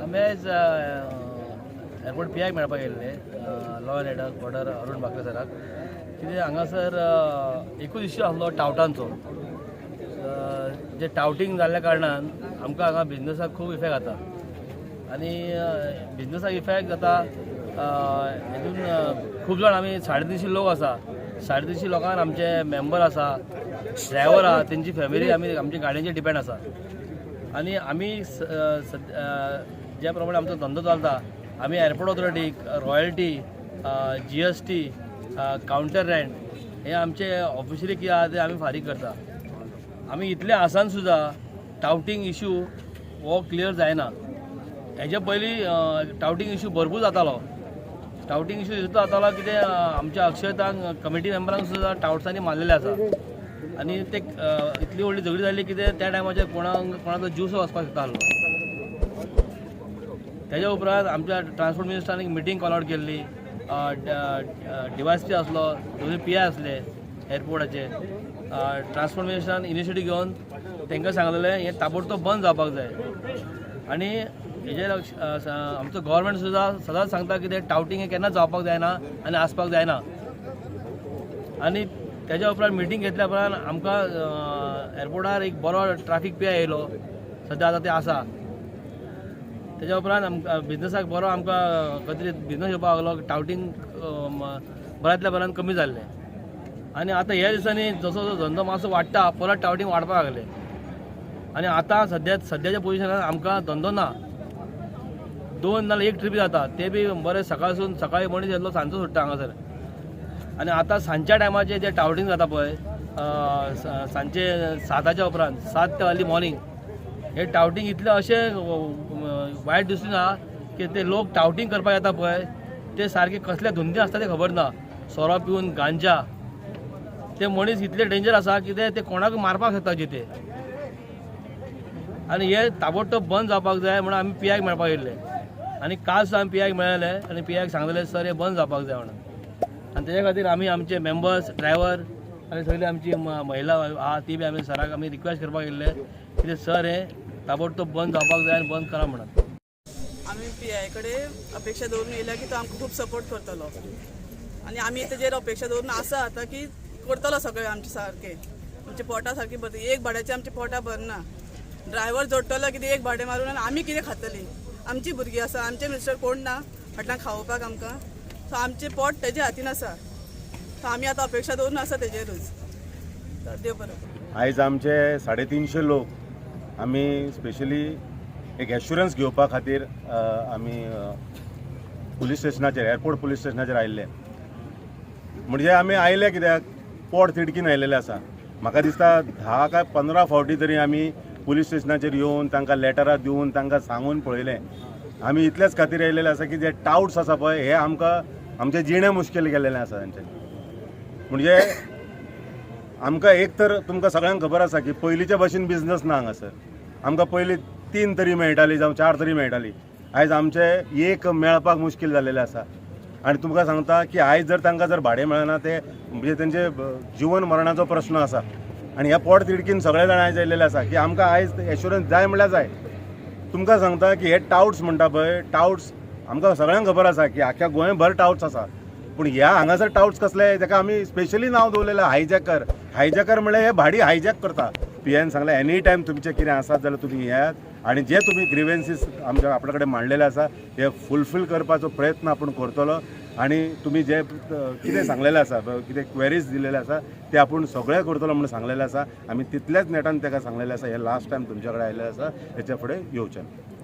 आमी आयज airport P आयक मेळपाक येयल्ले, law and order Arun Bakre सराक. कितें हांगासर एकूच इश्यू आसलो टावटांचो. जे टावटींग जाल्ल्या कारणान आमकां हांगा बिजनसाक खूब इफेक्ट जाता आनी बिजनसाक इफेक्ट जाता हेतून खूब जाण, आमी 350 लोक आसा. 350 लोकांक आमचे मेंबर आसा, ड्रायवर आहा, तेंची फॅमिली आमी आमच्या गाडयेचेर डिपेंड आसा. आनी आमी ज्या प्रमाणे आमचो धंदो चलता, आमी एअरपोर्ट ऑथॉरिटीक रॉयल्टी, जीएसटी, कावंटर रेंट हे आमचे ऑफिशियली कितें आहा ते आमी फारीक करता. आमी इतले आसान सुद्दां टावटींग इशू हो क्लियर जायना. हेजे पयलीं टावटींग इशू भरपूर जातालो. टावटींग इशू इतलो जातालो कितें, आमच्या अक्षयतांक कमिटी मेंबरांक सुद्दां टावट्सांनी मारलेले आसा आनी ते इतली व्हडली झगडी जाली कितें, त्या टायमाचेर कोणाक कोणाचो जीव सुद्दां वचपाक शकता आसलो. तेज्या उपरांत आमच्या ट्रान्सपोर्ट मिनिस्टरान एक मिटींग कॉल आवट केल्ली. डीवायएसपी आसलो, दोनूय पी I आसले एअरपोर्टाचे. ट्रान्सपोर्ट मिनिस्टरान इनिशिएटीव घेवन तांकां सांगलेलें, हें ताबडतोब बंद जावपाक जाय. आनी हेजेर आमचो गव्हर्मेंट सुद्दां सदांच सांगता की ते टावटींग हें केन्नाच जावपाक जायना आनी आसपाक जायना. आनी तेज्या उपरांत मिटींग घेतल्या उपरांत आमकां एअरपोर्टार एक बरो ट्राफीक पी I येयलो. सद्या आतां ते आसा. तेज्या उपरांत आमकां बिजनसाक बरो आमकां खंय बिजनस येवपाक लागलो. टावटींग बऱ्यांतल्या बऱ्यान कमी जाल्लें आनी आतां ह्या दिसांनी जसो जसो धंदो मातसो वाडटा, परत टावटींग वाडपाक लागले. आनी आतां सद्या सद्याच्या पोजिशनान आमकां धंदो ना. दोन नाल्यार एक ट्रीप जाता, ते बी बरें सकाळसून, सकाळी मनीस येतलो, सांजचो सुट्टा हांगासर. आनी आतां सांजच्या टायमाचेर जे टावटींग जाता पळय, सांजचे 7च्या उपरांत, 7 ते अर्ली मॉर्निंग, हे टावटींग इतलें अशें वायट दिसून ना की ते लोक टावटींग करपाक येता पळय, ते सारके कसले धुंदी आसता ते खबर ना. सोरो पिवन, गांजा, ते मनीस इतले डेंजर आसा की ते कोणाक मारपाक शकता जिते. आनी हे ताबडतोब बंद जावपाक जाय म्हणून आमी पी आयक मेळपाक येयल्ले. आनी काल सुद्दां आमी पी आयक मेळ्ळे आनी पी आयक सांगलेले, सर, हे बंद जावपाक जाय म्हणून. आनी तेज्या खातीर आमी आमचे मेंबर्स, ड्रायवर आनी सगळी आमची महिला आहा, ती बी आमी सराक आमी रिक्वेस्ट करपाक येयल्ले कितें, सर, हे ताबडतोब बंद जावपाक जाय आनी बंद करा म्हणून. आमी पी I कडेन अपेक्षा दवरून येयल्या की तो आमकां खूब सपोर्ट करतलो आनी आमी तेजेर अपेक्षा दवरून आसा आतां की करतलो सगळें आमचें सारकें. आमच्या पोटा सारकें भरता. एक भाड्याचें आमच्या पोटा भरना. ड्रायव्हर जोडटलो कितें एक भाडें मारून आनी आमी कितें खातलीं? आमची भुरगीं आसा, आमचे मिस्टर कोण ना फाटल्यान खावोवपाक आमकां. सो आमचें पोट तेजे हातीन आसा. सो आमी आतां अपेक्षा दवरून आसा तेजेरूच. तर देव बरो. आयज आमचे 350 लोक आमी स्पेशली एक एश्युरन्स घेवपा खातीर आमी पुलीस स्टेशनाचेर, एअरपोर्ट पुलीस स्टेशनाचेर आयिल्ले. म्हणजे आमी आयले कित्याक, पोट तिडकीन आयलेले आसा. म्हाका दिसता 10 काय 15 फावटी तरी आमी पुलीस स्टेशनाचेर येवन तांकां लेटरां दिवन तांकां सांगून पळयलें. आमी इतलेच खातीर आयलेले आसा की जे टावट्स आसा पळय, हे आमकां आमचें जिणें मुश्कील केलेलें आसा तांच्यांनी. म्हणजे आमकां एक तर तुमकां सगळ्यांक खबर आसा की पयलींच्या भशेन बिजनस ना हांगासर. आमकां पयलीं तीन तरी मेळटाली जावं चार तरी मेळटाली. आयज आमचे एक मेळपाक मुश्कील जाल्लेलें आसा. आनी तुमकां सांगता की आयज जर तांकां जर भाडें मेळना, ते म्हणजे तेंचे जिवन मरणाचो प्रश्न आसा. आनी ह्या पोट तिडकीन सगळे जाण आयज आयलेले आसा की आमकां आयज एश्युरन्स जाय म्हणल्यार जाय. तुमकां सांगता की हे टावट्स म्हणटा पळय, टावट्स आमकां सगळ्यांक खबर आसा की आख्ख्या गोंयभर टावट्स आसा. पूण ह्या हांगासर टावट्स कसले, ताका आमी स्पेशली नांव दवरलेलें हायजॅकर. हायजॅकर म्हणल्यार हे भाडी हायजॅक करता. पी आयन सांगलें, एनी टायम तुमचें कितें आसात जाल्यार तुमी येयात आनी जे तुमी ग्रिवेन्सीस आमच्या आपल्या कडेन मांडलेले आसा, ते फुलफील करपाचो प्रयत्न आपूण करतलो. आनी तुमी जे कितें सांगलेलें आसा, कितें क्वेरीज दिलेले आसा, ते आपूण सगळें करतलो म्हणून सांगलेलें आसा. आमी तितल्याच नेटान ताका सांगलेलें आसा, हे लास्ट टायम तुमच्या कडेन आयिल्लें आसा, हेच्या फुडें येवचें ना.